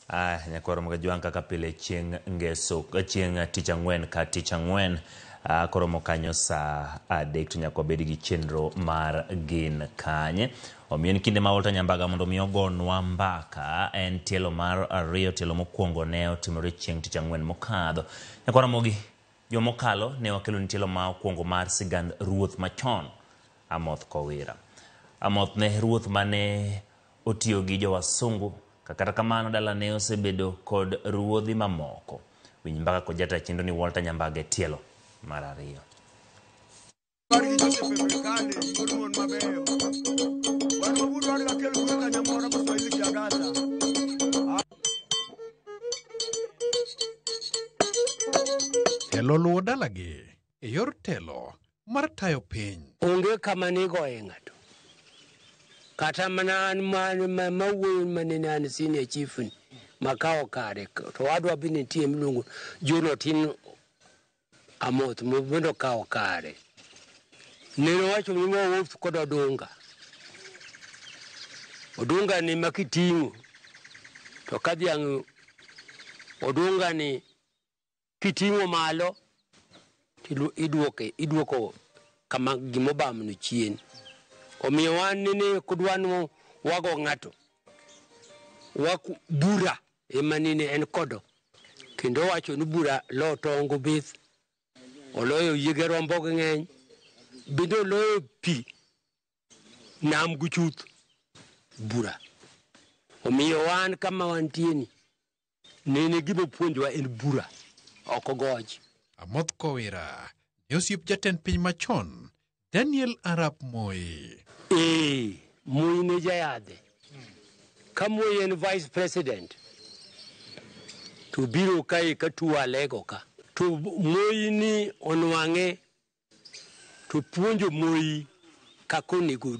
Ah, nyakwar Mgajwang' kaka pile chieng' ngeso, chieng' tich ang'wen ka tich ang'wen ah, koromo kanyo saa 3 to nyaka wabed gi chenro mar gin kanye. Omiyo en kinde ma Walter Nyambaga mondo mi ogonwa mbaka en tielo mar 2, tielo mokwongo ne otimore chieng' tich ang'wen mokadho. Nyakwar Ramogi, juma mokalo ne wakelo ni tielo ma okwongo mar sigand ruoth machon Amoth Kowira. Amoth ne ruoth mane otiyo gi jowasungu ka kata kamano dalane osebedo kod ruodhi mamoko. Winj mbaka kod jata chenro ni Walter Nyambaga e tielo mar 2. Telo luwo dalagi e yor telo mar tayo piny. Onge kama nigoye ng'ato. Kata mana an mawuoyo manene an senior chief ni makawo kare to wadwa be nitie miluongo John Otin Amoth mondo okawo kare. Nene owacho ni wawuoth kod odunga. Odunga ni ma kiting'o to ka dhiang' odunga ni kiting'o malo to iduoko kama gimobamno chien. Omiyo wan nene kudwa ni wago ng'ato, waku bura ema nene en kodo. Kendo owacho ni bura lo tong' bith, oloyo yiege rombo gi ng'eny, bende oloyo pi nam gi chuth bura. Omiyo wan kama wantie ni, nene gima opuonjowa en bura, ok ogoj. Amoth Kowira ne osiep jatend piny machon Daniel Arap Moi. Ee, Moi ne jayadhe. Ka Moi en vice president, to biro kae ka tuo alego ka. To Moi ni onwang'e to puonjo Moi kaka onego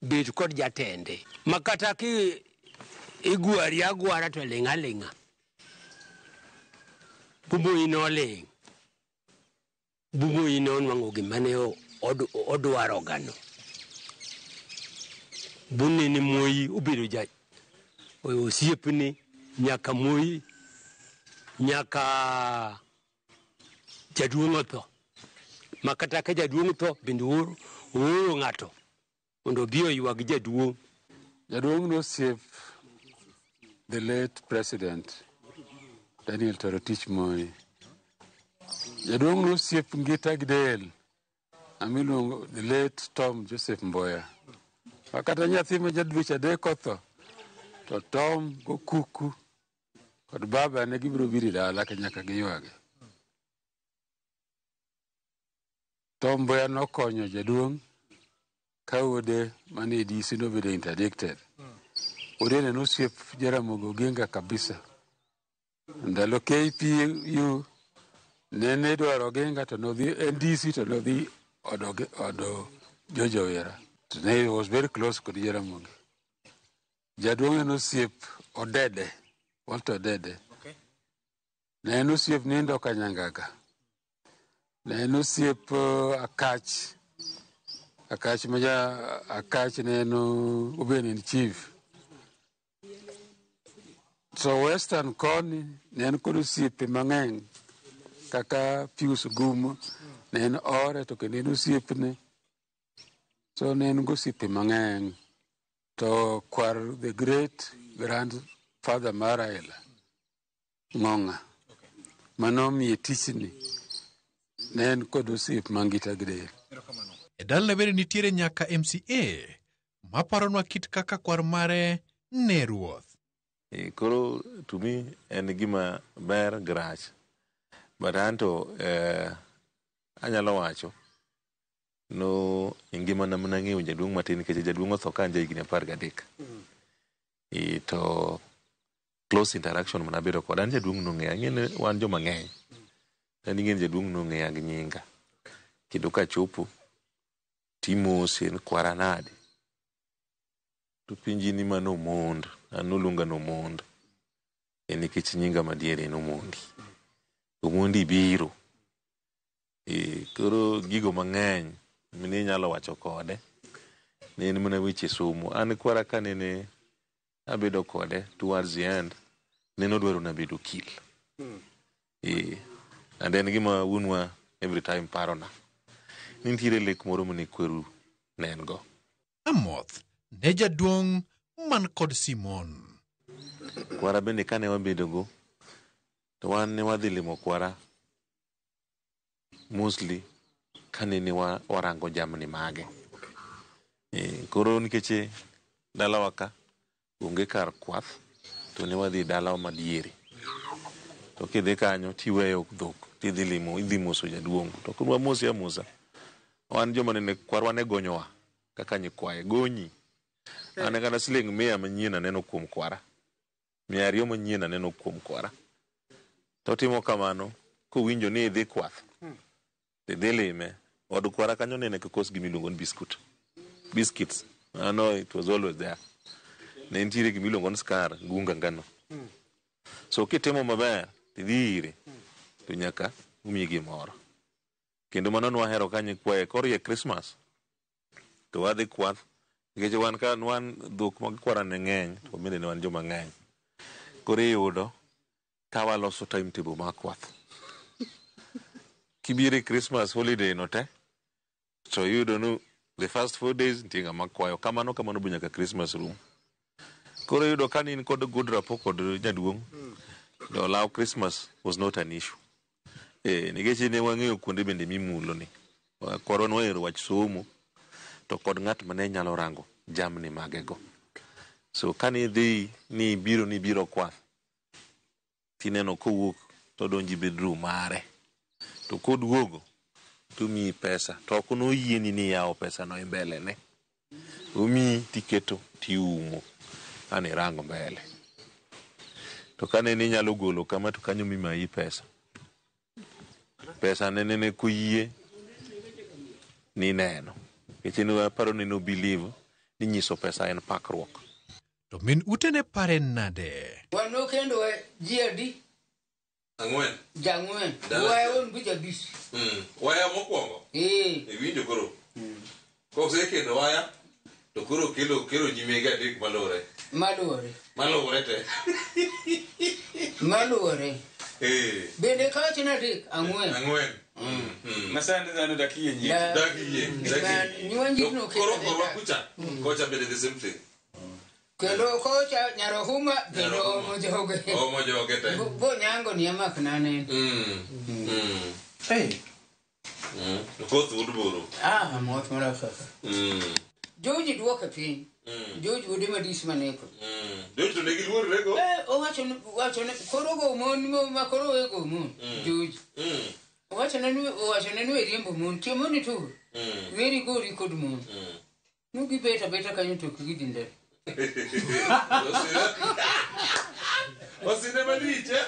bed kod jatende. Ma kata ki igwari agwara to ling' aling'a. Bu Moi noling'. Bu Moi nonwang'o gima ne odwaro gano. Bu nene Moi obedo ja osiepne nyaka Moi nyaka jaduong' otho. Ma kata ka jaduong' otho bende ooro ng'ato mondo obi oywag jaduong'. Jaduong' nosiep the late president Daniel Toroitich Moi. Jaduong' nosiep Ngita Gidel, amiluongo the late Tom Joseph Mboya. Ma kata nyathi ma ja dweche 3 otho, to Tom gokuku kod baba ne gibiro biro e dala ka nyaka giywage. Tom Mboya nokonyo jaduong' ka ode mane e DC nobedo interdicted. Ode ne nosiep Jaramogi Oginga kabisa. Ndalo KPU nene idwaro Oginga to nodhi NDC to nodhi odo George Owira. To ne was very close kod Jaramogi. Jaduong' en osiep Odede, Walter Odede. Ne en osiep Nindo Kanyangaga. Ne en osiep Akach. Akach ma ja Akach ne en obende en chief. So Western koni ne en kod osiepe mang'eny kaka Pius Gumo ne en ore to kendo en osiepne. So ne en gosiepe mang'eny. To kwar the great grandfather mar Raila Ng'ong'a mano miye tichni ne en kod osiep mangita gi del. E dalane bende nitiere nyaka MCA maparonwa kit kaka kwar mare ne ruoth. Koro to me en gima ber gi rach. But anto anyalo wacho no e ngimana mana ng'eyo jaduong' matin nikech jaduong' otho ka an ja higni 13. To close interaction mana bedo kode. An jaduong' nong'eya, ang'e ni wan joma ng'eny. An ing'e ni jaduong' nong'eya gi nyinga. Kendo kachopo timose ni kwara nade. To penji ni mano Omond, an noluonga ni Omond. En nikech nyinga madier en Omondi. Omondi biro. Koro gigo mang'eny mine inyalo wacho kode. Ne en mana weche somo. An kwara ka nene abedo kode towards the end. Nene odwaro nabed okil. And en gima wuonwa every time parona. Ni nitiere lek moro mane kweru ne en go. Amoth ne jaduong' man kod Simon. Kwara bende kane wabedo go, to wan ne wadhi limo kwara mostly kane ne warango jamni mage. Koro nikech dalawa ka onge kar kwath, to ne wadhi dalawa madiere. To kidhi kanyo tiweyo dhok, tidhi limo, idhi moso jaduong'. To ok wamosi amosa. Wan joma nene kwarwa ne gonyowa kaka nyikwaye, gonyi. An kata siling 100 manyien aneno kuom kwara. 200 manyien aneno kuom kwara. To timo kamano kowinjo ni idhi kwath. Idhi lime. Od kwara kanyo nene kikos gimiluongo ni biscuit. Biscuits. I know it was always there. Ne nitiere gimiluongo ni skar, gunga ngano. So kitimo maber, tidhi ire, to nyaka umiyi gimoro. Kendo mano nwahero ka nyikwaye koro ye Christmas, to wadhi kwath, nikech wan ka wan dhok mag kwara ne ng'eny, to bende ne wan joma ng'eny. Koro iyudo ka waloso timetable mar kwath. Kibiro e Christmas holiday no te, to iyudo ni the first 4 days nitie ng'ama kwayo. Kamano kamano bo nyaka Christmas rum. Koro iyudo ka in kod good rapport kod jaduong', to law Christmas was not an issue. Nikech ne wang'eyo kuonde bende mimulo ni. Koro nwahero wach somo, to kod ng'at mane nyalo rango jamni magego. So kane idhi ni ibiro ni ibiro kwath, tineno kowuok to odonjo e bedroom mare. To koduogo, to omiyi pesa. To ok noyieni ni iyawo pesa no e mbele ne. Omiyi tiketo tiumo. An irango mbele. To kane ni inyalo golo kama to kanyo mimayi pesa. Pesa ne nene koyie ni neno. Nikech ne aparo ni no believe ni nyiso pesa en pakruok. To min ute ne pare nade? Wan nokendo ji adi? Ang'wen. Jang'wen. Dala. Waya on gi jabich. Waya mokwongo. Iwinjo koro. Kosekendo waya, to koro kelo nyimege adek maluwore. Maluwore. Maluwore te. Maluwore. Bende kawacho ni adek, ang'wen. Ang'wen. Masani dhano dak yie nyie. Dak yie. Dak yie. Nyuanji no Koro kelo korwa kucha. Kocha bende the same thing. Kendo kocha Nyarohuma bende omo joge. Omo joge te. Bo nyango ni amak nanen. Hey. Koth wuod boro. Ah, moth mara kaka. Joji duoke piny. Joji wuode madis maneko. Joji to ne giluorre go. Owacho ni koro go mon ma koro we go mon. Joji. Owacho ne riembo mon. Chiemo ni to. Weri gori kod mon. Nugi beta beta kanyo to gidhi ndalo. Osine malich, eh?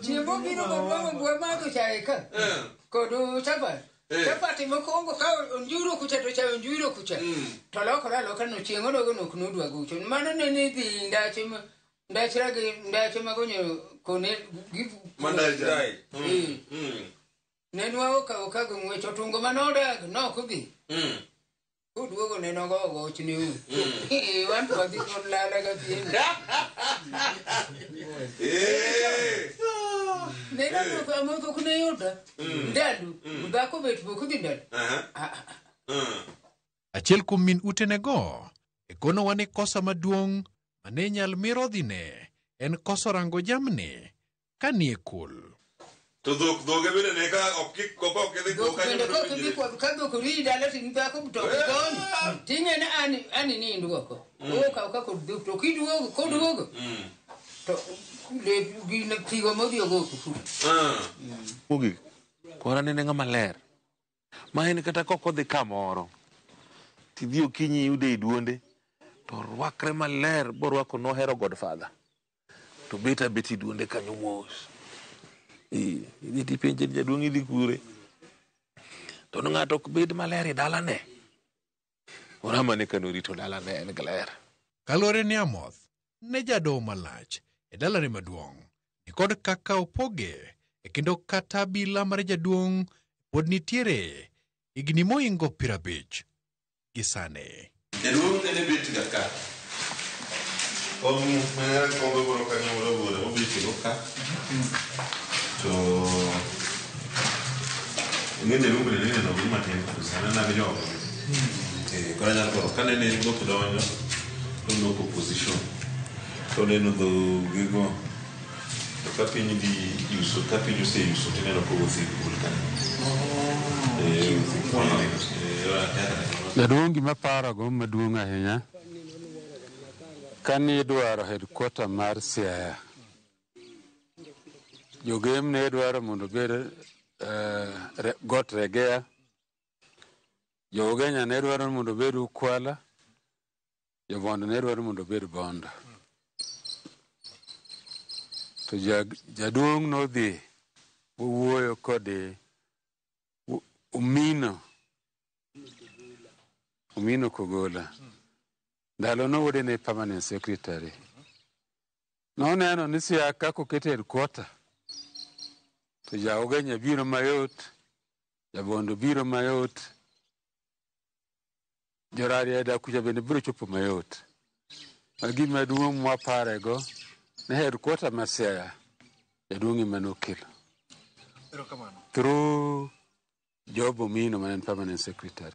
Chiemo biro kod wang'o bwa madho chae ka. Kod chapat. Chapat mokwongo ka onjuro kucha to chae onjuro kucha. To lokore aloka no chieng' onogo no ok nodwa gocho. Mano ne ni dhi ndache ma ndache ragi ndache magonyo kone gi Mandaje. Ne nwa okawo ka go ng'wech otungo manodag nok odhi. Koduogo ne nogo goch ni u. Wan to wadhi kod lala ga pien. Ne na amodho ok ne yuda. Ndalo. Dhako bet pok odhi ndalo. Achiel kuom min utenego e konowa ni kosa maduong' mane nyal mirodhine en koso rango jamni ka nie kul. To dhok dhoge bende ne ka ok ok idhi Dhok kanyo bende to kok idhi winjre. kwath ka dhok oridi dala to in dhako to ok igony. Ting'e ni an inind oko. Okaw ka kod dhok to kiduogo koduogo. To le gino pigo modhi ogo oko. Mogik, kwara nene ng'ama ler. Ma en kata kok odhi kamoro, tidhi okinyi iyude e duonde, to orwakre maler borwako nohero Godfather. To bet abet e duonde kanyo mos. Idhi tipenje ni jaduong' idhi kure. To ng'ato ok bed maler e dalane. Orama ne kano rito dalane en gi ler. Kaluwore ni Amoth ne jadoho malach e dalane maduong' nikod kaka opoge e kendo kata abila mar jaduong' pod nitiere higni mohingo 50 gi sani. Jaduong' nene bet ga ka. Kom kombe moro kanyo moro bora mobetego ka. To ing'e jaduong' bende nineno gi matin kabisa. Aneno gi jogo. Eh, koro anyalo paro kanene dhok donjo to loko position. To oneno dhogigo. To ka piny dhi yuso, ka piny oseyuso tineno kowuotho e kul kanyo. Eh, eh, Jaduong' gima parogo maduong' ahinya kane idwaro headquarter mar Siaya, jogem ne dwaro mondo obed Got Regea, jo Ugenya ne dwaro mondo obed Ukwala, jo Bondo ne dwaro mondo obed Bondo. To jaduong' nodhi owuoyo kod Omino Kogola. Ndalo no wuode ne permanent secretary. Noneno ni Siaya kaka okete headquarter to ja Ugenya biro mayot, ja Bondo biro mayot, jo Rarieda kucha bende biro chopo mayot. Ma gima duong' mwaparego ne headquarter ma Siaya jaduong' ema nokelo. Through Job Omino ma en permanent secretary.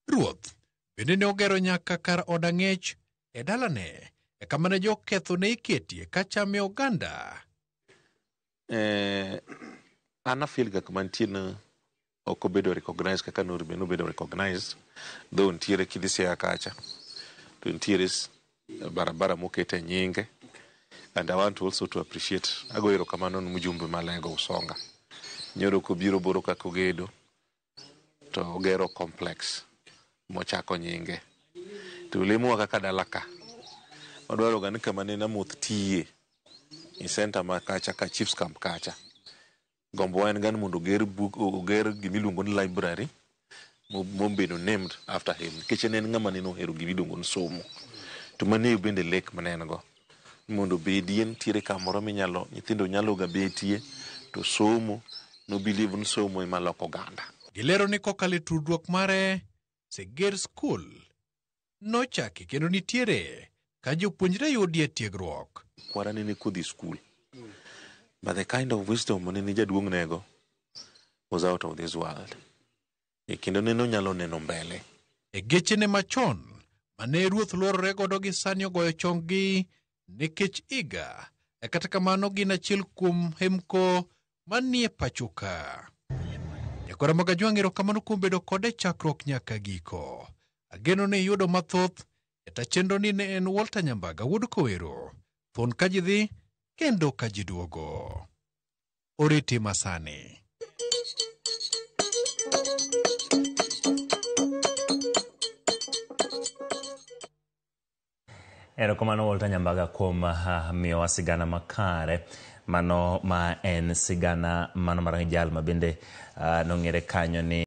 Ruoth bende ne ogero nyaka kar od ang'ech e dalane e kama ne joketho ne iketie ka chame oganda. An afeel ga kama nitie na ok obedo recognized kaka nobedo recognized though nitiere kidhi Siaya kacha to nitiere barabara mokete nyinge and I want also to appreciate ago erokamano ne mjumbe Malego Usonga nyoro kobiro boro kaka ogedo to ogero complex mochako nyinge to lemowa kaka dala ka wadwaro ga ni kama ne Namuoth tiye e center ma kacha ka Chiefs Camp kacha gombowa en ga ni mondo oger book oger gimiluongo ni library mobedo named after him nikech en ng'ama nene ohero gimiluongo ni somo to mano bende lek mane en go mondo obedie nitiere kamoro minyalo nyithindo nyalo ga betie to somo no believe ni somo ema loko oganda. Gilero ni kokalo e tudruok mare Seger School nochaki kendo nitiere ka jopuonjre yudie tiegruok. Kwara nene kodhi school but the kind of wisdom manene jaduong' nego was out of this world e kendo nene onyalo neno mbele. E gechene machon mane ruoth luorore godo gi sani ogoyo chonggi nikech higa, kata kamano gin achiel kuom hemko manie pacho ka. Nyakwara Magajwang' erokamano kuom bedo kode chakruok nyaka giko. Ageno ni iyudo mathoth e ta chenro ni ne en Walter Nyambaga wuod Kowero. Thuon ka ji dhi kendo ka ji duogo. Oriti masani. Erokamano Walter Nyambaga kuom miyowa sigana makare. Mano ma en sigana mano mar jal ma bende nong'ere kanyo ni